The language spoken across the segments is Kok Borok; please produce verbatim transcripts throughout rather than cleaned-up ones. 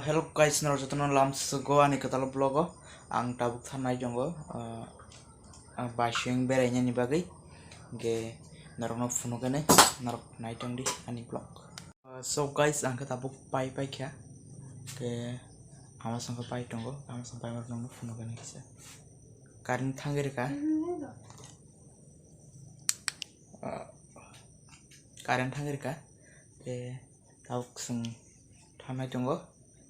Hello guys, norok jotono lamsogo ani kwtal vlog o. Ang tabuk thangnai tongo, ah, ah, baising berainani bagwi. Hwnkhe norokno phunukgani, norok naitongdi ani vlog. Ah, so guys, ang khe tabuk pai paikha. Hwnkhe ama songkhe pai tongo, ama song pai norokno phunukgani kisa. Current thangwi rwkha. Ah, current thangwi rwkha. Tei tabuk chwng thangnai tongo.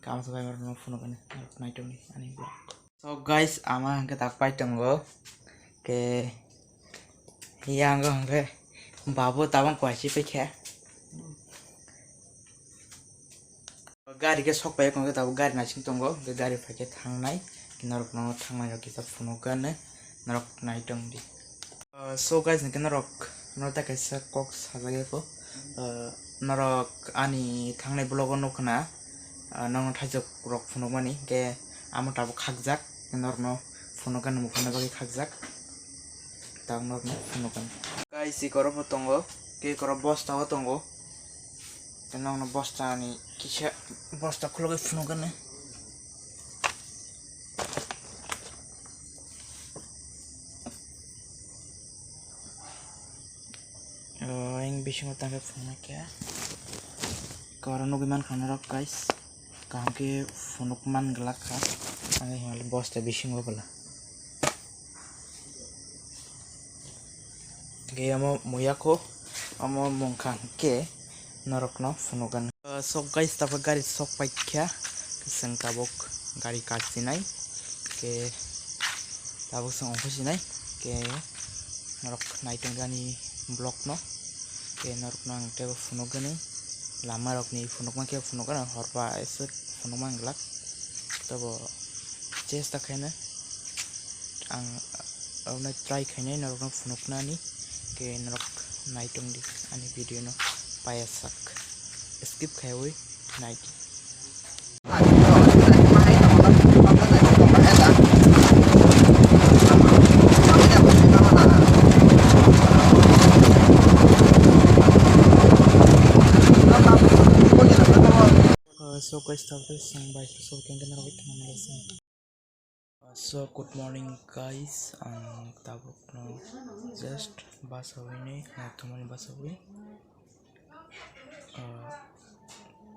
Kama sa bai norokno phunukgani, norok naitokni ani vlog. So guys, ama hwnkhe tak pai tongo. Ke yang hwnkhe babu tabang kwlai si paikha. Gari khe sok pai wngkha, tabuk gari naising tongo, hwnkhe gari phaikhe thangnai, norokno thangnai rok kisa phunukgani, norok naitongdi. Ah, so guys, hwnkhe norok, norok ta kaisa kok sajagwi kho. Ah, norok ani thangnai vlog o nukha na, ah, nokno thaijak rok phunukmani, hwnkhe amo tabuk khakjak, norokno phunukgani, muphunna bagwi khakjak, tabuk norokno phunukgani. Guys, ikoro bo tongo, ke ikoro bosta o tongo. Tei nokno bosta ni kisa bosta khulugwi phunukgani. O, ayang bisingo tangkhe phunuknai khe. Koro nugwi mankha norok, guys. Kaham khe phunuk man glak kha. Ang hwnwi bosta bisingo bwla. Hwnkhe omo muya kho, omo mungkha hwnkhe norokno phunukgani. Ah, sok guys, tabuk gari sok paikha, chwng tabuk gari kachinai, hwnkhe tabuk chwng ongkhorchinai, hwnkhe norok naitongdi ani vlog no, hwnkhe norokno ang teibo phunukgani, lama rokni phunukma khe phunukgani, horba aswk phunukma glak, teibo chesta khaina. Ang, ah, aboni try khainai norokno phunuknani, ke norok naitongdi ani video no payasak, skip khaiwi naidi. Ah, so guys, tabuk chwng bai so kengkhe norok thangna nang. So, good morning guys, ang tabukno just bus hawini, naithumani bus hawi, ah,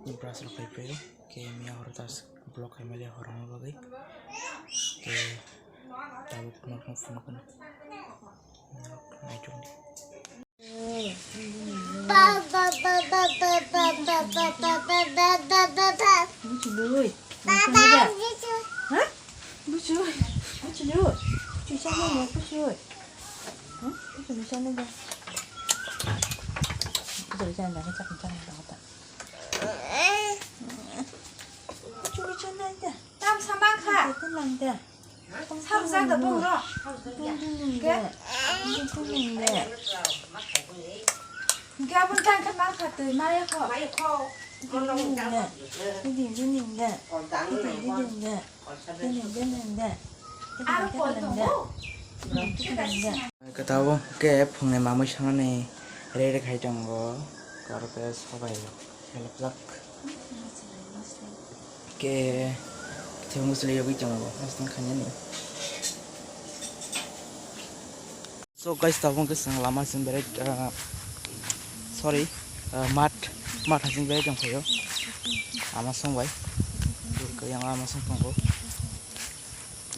brush rok khai phaio, ke miya horo tas vlog khai mali horongni bagwi, ke tabuk norokno phunukgani, norok naitongdi. Buchui. Ha? Buchui. Buchui. Buchui sama mo buchui. Ha? Buchui sama mo. Buchui sama mo. Buchui sama mo. Tam sama kha. Tam sama kha. Sarjak da bung no. Ke? Ke abun tang khe mar kha twi maya kho. Aro koi tongo. Kwtao ke phungnai mamui sanani rere khai tongo. Karo ke sabai. Helajak. Ke, khe musli yogwi tongo, mosla khainani. So guys, tabuk khe chwng lama simi berai, ah, sorry, ah, mat, mat hasing berai tongphaio. Ama songbai. Yang ama song tongo.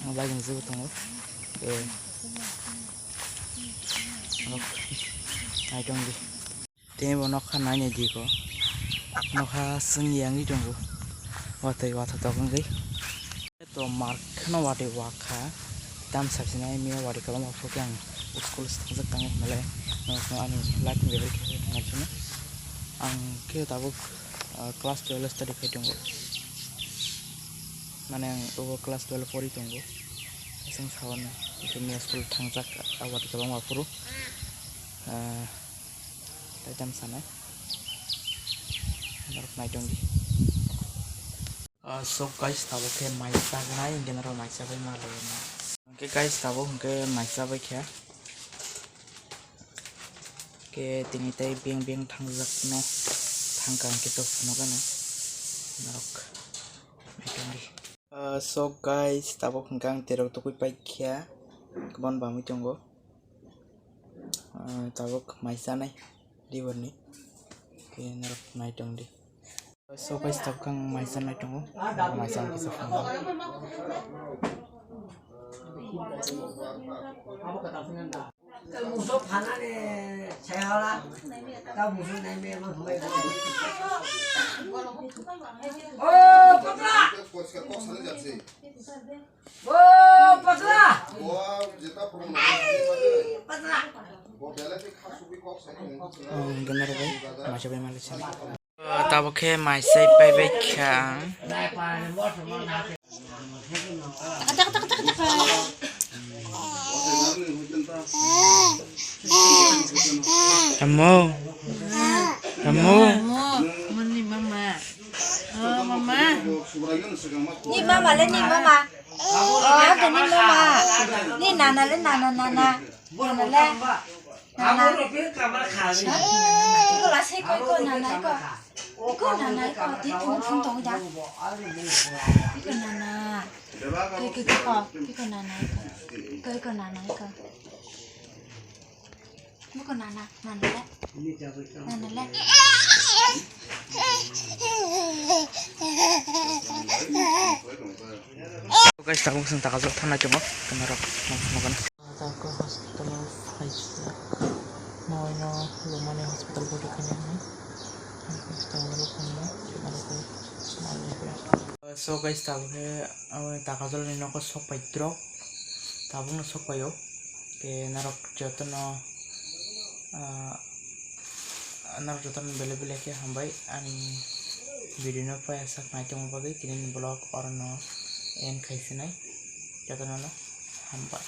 Ang bai jeng jebo tongo. Eh. Naitongdi. Tei bo nokha nainai di ko. Nokha swngya wngwi tongo. Watwi watha tok wngwi. To mark kheno watwi wakha. Tam sasinai miya watwi kwbangma phuru khe ang school se thangjak tango hinmale. Nokno ani life ni level khe thangnaisino. Ang khe tabuk, ah, class twelve study khai tongo. Mane ang obo class twelve pori tongo. Aswng sawan miya school thangjak a watwi kwbangma phuru. Ah, Taitam sanai. Norok naitongdi. Ah, so guys, tabuk khe mai chaknai, hwnkhe norok mai chagwi ma laiya na. Hwnkhe guys, tabuk hwnkhe mai chabai khe. Khe tini tei beng beng thangjak no thangka hwnkhe to phunukgano norok. Uh, so guys, tabuk hwnkhe ang terok tukui paikha, kwbangma bamwi tongo. Uh, tabuk mai chanai liver ni, khe norok nai tong di. So guys, tabuk ang mai chanai tongo, mai chanai kisa phunukgo. Oh, ganaro bai, masa bai malik sini. Tabuk khe mai chai pai bai kha ang. Amo. Amo. Moni mama. Oh, mama. Ni mama le ni mama. Oh, ni mama. Ni nana le nana nana. Nana le. Nana. Iko la se ko, iko nana iko. Iko nana iko. Di phung phung tong da. Iko nana. Iko, iko, iko, iko nana iko. Iko, iko nana iko. Iko nana, nana le. Nana le. Guys, tabuk chwng taka jok thanai tongo. Kenarok, nokno. Takhuk hospital o phaikha. Noino lumani hospital bwrwi khainani. Hospital o rwkhainani. So guys, tabuk khe aboni takajol ni nogo sok pai drop. Tabukno sok pai o. Khe norok jotono, ah, norok jotono belai belai khe hambai ani video no paiya sak nai tongma bagwi. Tini ni vlog orono end khai sinai. Jotono no hambai.